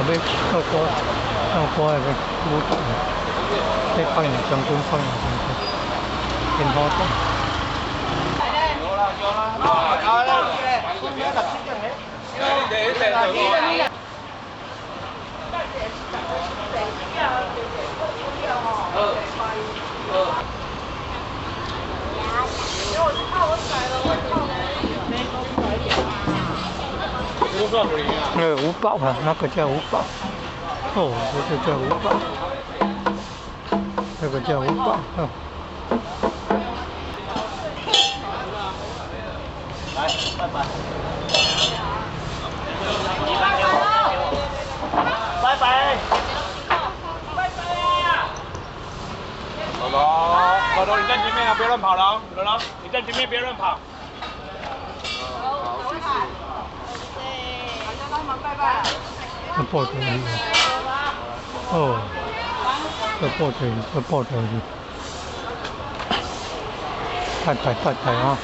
欲到歌到歌那个舞台，这北洋將軍，北洋將軍，天好動。那個五寶啊，那個叫五寶。哦，這個叫五寶，這個叫五寶。哦。來，拜拜。拜拜。拜拜啊！樂樂，樂樂，你在前面啊，別亂跑了。樂樂，你在前面，別亂跑。好，謝謝。大家幫忙拜拜。這報紙，哦，這報紙，這報紙，拜拜拜拜啊！